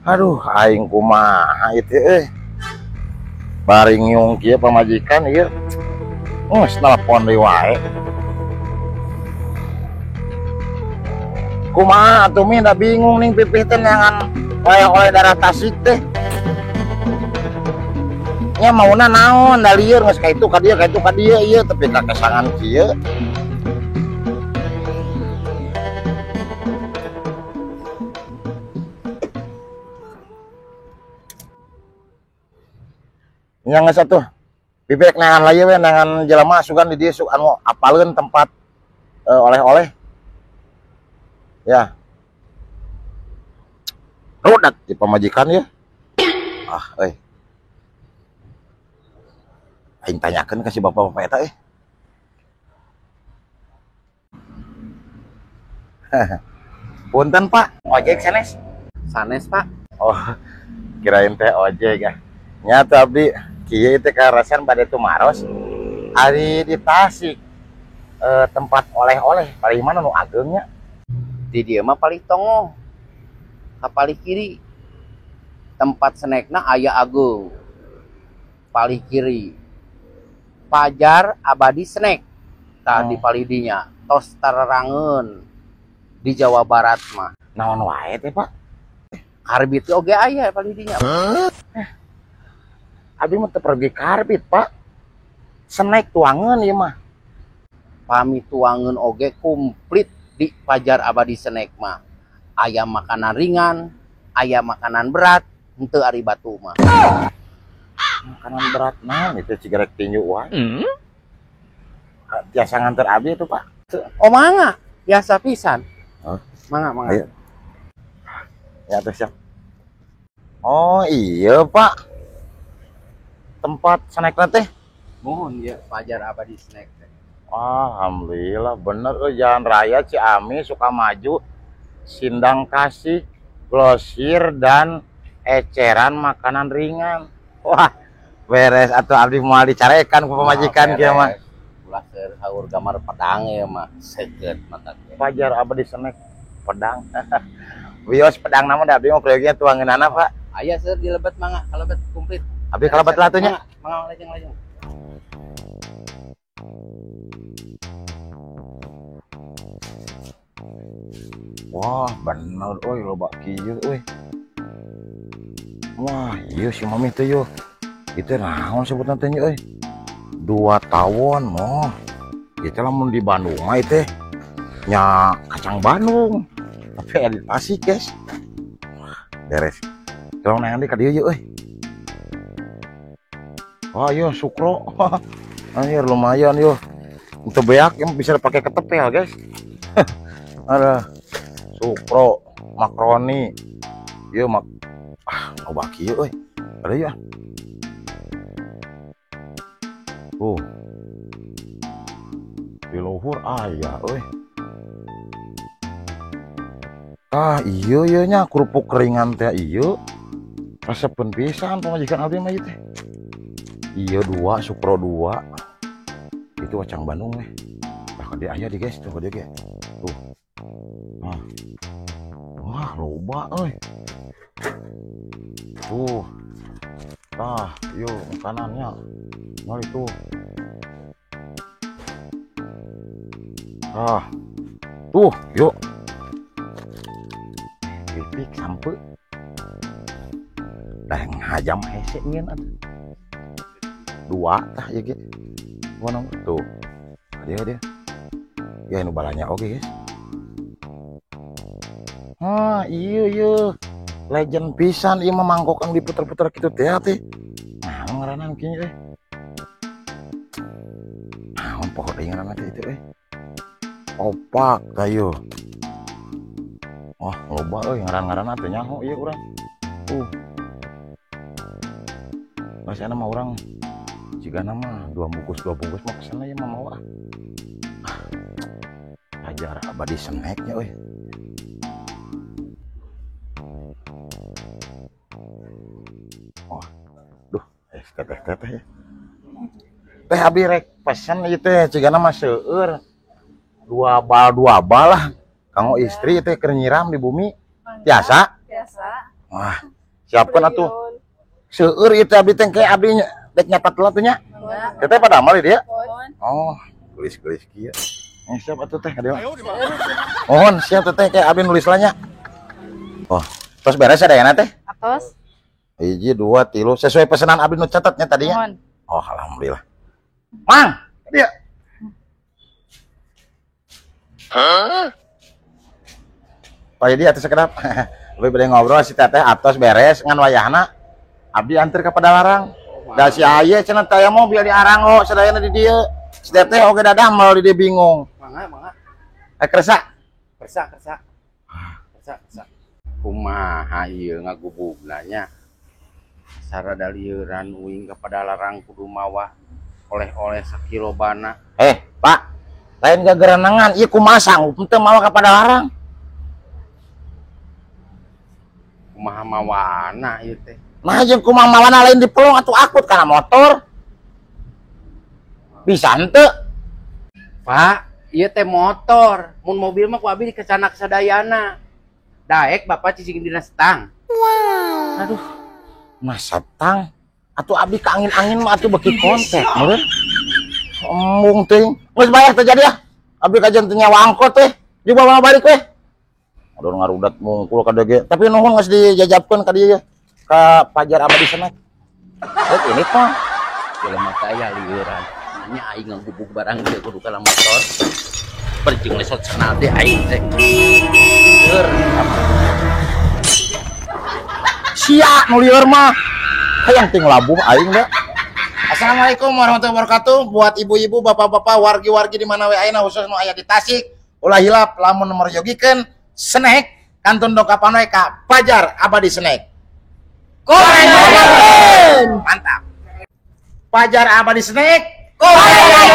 Aduh, aing kumaha ieu teh euy. Bari ngiung kieu pamajikan ieu. Geus telepon deui wae. Kumaha atuh mi da bingung ning pipih teh neangan oleh-oleh darah Tasik teh. Nya mauna naon da lieur geus ka itu ka dieu ka itu ka dieu ieu tapi ka kesangan kieu. Nya geus atuh. Pipih neangan lah ieu we neangan jelema sugan di dieu sok anu apaleun tempat oleh-oleh. Ya. Rudat di pamajikan ya. Ah, euy. Aing tanyakeun ka si bapak-bapak eta euy. Punten Pak, ojek sanes? Sanes Pak. Oh, kirain teh ojek ah. Nya teh abdi kieu teh karasan bade tumaros. Ari di Tasik tempat oleh-oleh paling mana nu ageungnya? Di dieu mah paling tongoh. Ka palih kiri. Tempat snackna aya ageung. Palih kiri. Pajar Abadi Snack. Tah di palih dinya tos tarerangeun di Jawa Barat mah. Naon wae teh Pak? Karbit oge aya palih dinya. Huh? Abi mah teu pergi karbit Pak. Snack tuangeun ieu mah. Pami tuangeun oge komplit di Pajar Abadi Snack mah. Aya makanan ringan, aya makanan berat, henteu ari batu mah. Makanan berat naon itu cigarek tinju wae. Biasa nganter abi itu Pak. Oh mangga, biasa pisan. Huh? Mangga, mangga. Ayo. Ya tuh siap. Oh iya Pak. Tempat snack teh? Mohon ya Pajar Abadi Snack teh. Alhamdulillah bener euy, Jalan Raya Ciamis Sukamaju, Sindang Kasih, grosir dan eceran makanan ringan. Wah, beres atuh abdi moal dicarekan ku pamajikan kieu mah. Ulah seur haur gambar pedang ieu mah, seukeut mata teh. Pajar Abadi Snack pedang. Wios pedang nama da abdi mah proyeknya tuangeunana Pak. Aya seur di lebet mangga, kalebet komplit. Abdi kalebet lah atuh nya. Mangga lajeng-lajeng. Wah, bener euy loba kieu euy. Wah, ieu si mami teh yeuh. Itu naon sebutan teh euy? 2 tawon moh. Itu lamun di Bandung mah teh nya kacang Bandung. Tapi aya di Tasik, guys. Wah, beres. Tolong neangan deui ka dieu euy. Wah, ieu sukro. Anjir lumayan yeuh. Untuk beak yang bisa dipakai ketepel, guys. Ada sukro, makaroni. Ieu mak ah, loba kieu euy. Ada ya. Tuh. Di luhur aya euy. Ah, iya ieu nya kerupuk keringan teh ieu. Resepeun pisan pamajikan abdi mah ieu teh. Iya 2, sukro 2. Itu kacang Bandung nih. Tah ka dieu aya di guys, tuh ka dieu ge. Tuh. Nah. Wah, loba euy. Tuh. Tah, yuk makanannya. Nah itu. Ah. Tuh, yuk. Keripik sampe. Dah ngajam hese nyeun atuh. 2 tah ieu ge. Mana tuh. Dia dia. Ya nu balanya oge, guys. Ah, iya iya. Legend pisan ieu mah mangkok anu diputer-puter kitu teh teh. Naon ngaranna kieu teh? Naon poho deui ngaranna teh itu euy. Opak tah ieu. Wah, loba euy ngaran-ngaranna teh nyaho ieu urang. Tuh. Masih mah urang jigana mah 2 bungkus 2 bungkus mah kesana ieu mah mau ah. Pajar Abadi Snacknya euy. Oh, duh, teteh-teteh ya. Teh abdi rek pesen ieu teh cigana mah seueur. 2 bal 2 bal lah. Kanggo istri teh keur nyiram di bumi. Biasa? Biasa. Wah, siapkeun atuh. Seueur ieu teh abdi teh engke abdi dek nyatat heula teh nya. Teteh pada amal dia? Oh, gelis-gelis kieu. Siap atuh teh ka dieu. Mohon siap teteh kayak abdi nulis lah nya. Oh, terus beres sadayana teh? Atos. 1, 2, 3 sesuai pesanan abdi nu catatnya tadinya. Mohon. Oh, alhamdulillah. Mang, dia. Hah? Pak Yedi atuh sekedap. Lebih bade ngobrol si teteh atos beres ngan wayahna abdi anter ka Padalarang. Da si aya cenah teh aya mobil di Arango sadayana di dieu. Si teteh oge dadamel di dieu bingung. Mangga, mangga. Kersa. Kersa, kersa. Kersa, kersa. Kumaha ieu ngagubugna nya? Sarada lieuran uing ka Padalarang kudu mawa oleh-oleh sakilo bana. Pak, lain gagerenangan ieu kumaha sanggup teu mawa ka Padalarang? Kumaha mawana ieu teh? Nah, jeung kumaha mawana lain dipelong atuh akut kana motor. Bisa henteu? Pak, ieu teh motor. Mun mobil mah ku abi dikecanak sadayana. Daek bapak cicing dina stang. Wow. Aduh, masa tang? Atuh abi ka angin-angin mah atuh beuki kontak, meureun. Embung teuing. Geus bayar teh jadi ah. Abi kajian teh nyawa angkot teh. Dibawa balik weh. Aduh ngarudat mungkul ka dieu ge. Tapi nuhun geus dijajabkeun ka dieu ka Pajar Abadi Snack. Rek ini tah. Jelema teh aya lieuran. Nya aing ngagubug barang dieu kudu kana motor. Perjing lesot senal teh aing teh. Lieur. Sia nu lieur mah. Hayang ting labuh aing da. Assalamualaikum warahmatullahi wabarakatuh. Buat ibu-ibu, bapak-bapak, wargi-wargi di mana we ayeuna khusus nu aya di Tasik, ulah hilap lamun meryogikeun snack kantun dongkapan we ka Pajar Abadi Snack. Goreng. Mantap. Pajar Abadi Snack. Goreng.